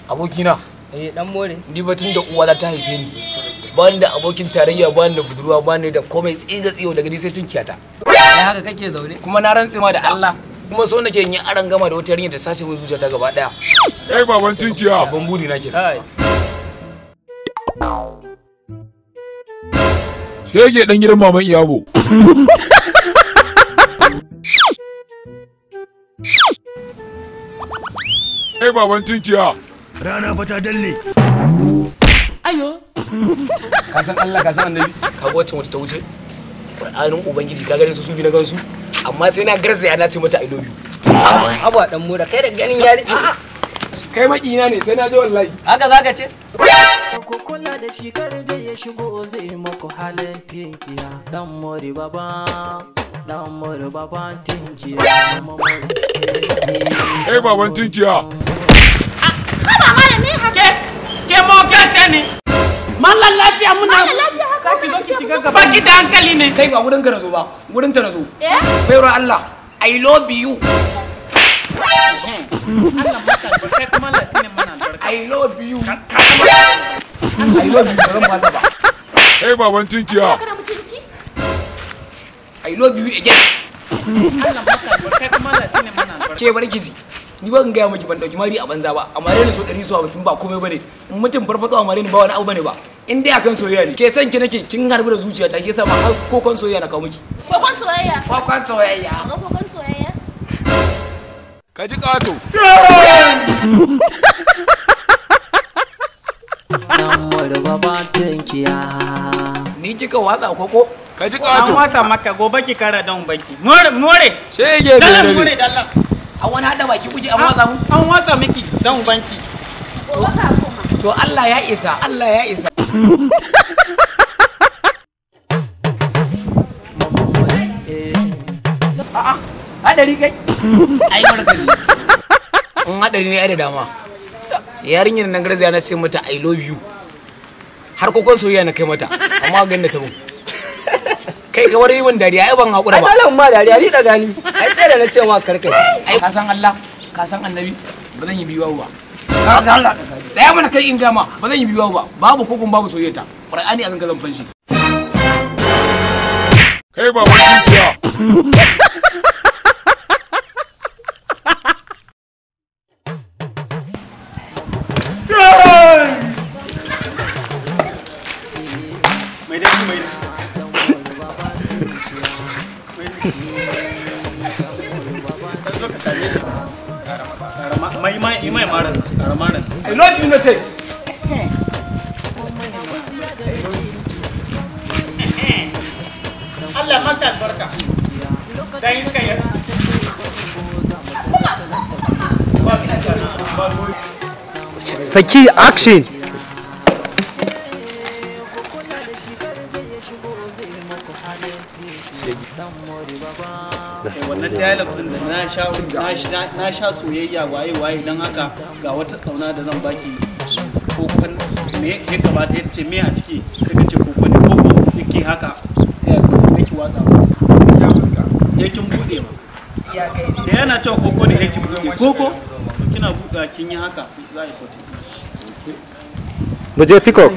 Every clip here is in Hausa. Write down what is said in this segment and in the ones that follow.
Abokina. Eh dan more. Ni batun da uwa ta haife ni. Ba ni da abokin tarayya, ba ni da budurwa, ba ni da komai tsiga tsiyo daga ni sai tunkiyata. Ai haka kake zaune? Kuma na rantse ma da Allah. Kuma so nake in yi aran gama da wata yarinya ta sace min zuciyata gaba daya. Kai baban tunkiya. Babban buri na kenan. Kai. Shege dan gidan maman Iyabo. Kai baban tunkiya. Rana fa ta dalle. Ayo. Ka san Allah, ka san Annabi, ka ga wacce wata ta wuce. Qur'anin Ubangiji ka gare su su bi na gansu. Amma sai na garzaya na ce mata I love you. Abu dan more kai da ganin yari. Kai makina ne sai na je wallahi. Haka zaka ce? Ku kula da shi kar da ya shigo zai muku halin tinkiya. Dan more baba, dan more baba tinkiya. Kai baban tinkiya. Haba malami haka. Ke mo gasa ne. Mallan lafiya muna. Ka ki zo ki shiga gaba. Baki da hankali ne. Kai ba gurin ka nazo ba, gurin ta nazo. Eh? Baiwar Allah, I love you. Allah maka albarka kuma Allah sine mana albarka. I love you. I love you ba zan fasa ba. Kai baban tinkiya. Kana mutunci? I love you again. Allah maka albarka kuma Allah sine mana albarka. Ke bar ki ji. Ni ban gaya miki ban dauki mari a banza ba. Amma dai so 100 so 50 ba komai bane. In mutum farfado amma dai ba wani abu bane ba. In dai akan soyayya ne. Ke san ki nake kin harbi da zuciya ta ke sa ma har kokon soyayya na kawo miki. Kokon soyayya. Kokon soyayya. Kokon soyayya. Ka ji ƙato. Dan more baba tinkiya. Ni kika watsa koko? Ka ji An ƙato. wasa maka gobe ki kara dan banki. More more. Shege Dalla more bai dalla. An wani hada baki kuke an watsa mu? An wasa miki dan banki. Gobe ka koma. To Allah ya isa, Allah ya isa. A'a, hadari kai. Ai barkaji. In hadari ne ai da dama. Yarinyar nan garzaya na ce mata I love you. Har kokon soyayya na kai mata, amma ganin da ta mun. Kai kamar yi min dariya ai ban hakura Ai ba. dole ma dariya ni da gani. Ai sai da na ce ma karkai. Ai ka san Allah, ka san Annabi, ba zan yi biyuwa ba. Ka Allah tsaya mana kai in gama, ba zan yi biyuwa ba. Babu kokon babu soyayya ta. Qur'ani akan kazan fanshi. Kai baban tinkiya. Mai dai mai. Zo ka same shi. Mai mai mai maran, maran. I love you na ce. Allah maka albarka. Dan iska ya. Saki action. Wannan dialogue din da na sha na sha soyayya waye waye dan haka ga wata kauna da zan baki kokon me ya kamata ya ce me a ciki sai ka ce koko ne koko sai ki haka sai a ki watsa ya fuska ya kin bude ma da yana cewa koko ne ya kin bude koko to kina buɗa kin yi haka sai za a yi kwatin Mu je pick up.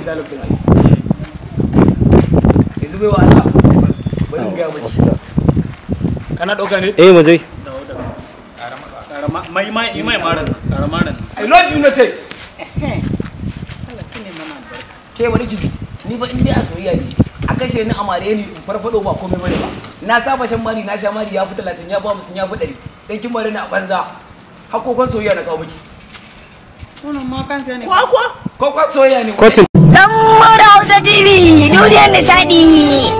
Yanzu bai wa Allah. Bari in gaya miki. Kana ɗauka ne? Eh mu je. dawo da mai mai mai maran maran I love you na ce. Allah sine mana albarka. Ke wani kiji. Ni ba in dai a soyayya ne. A kashe ni a mare ni in farfado ba komai bane ba. Na saba shan mari na sha mari ya fi 30 ya fi 50 ya fi 100. Dan kin mare ni a banza. Har kokon soyayya na kawo miki. Wannan ma kansa ne. Ko Kokon soyayya ne. Cotton. Dan Mura Hausa TV duniyar nishaɗi.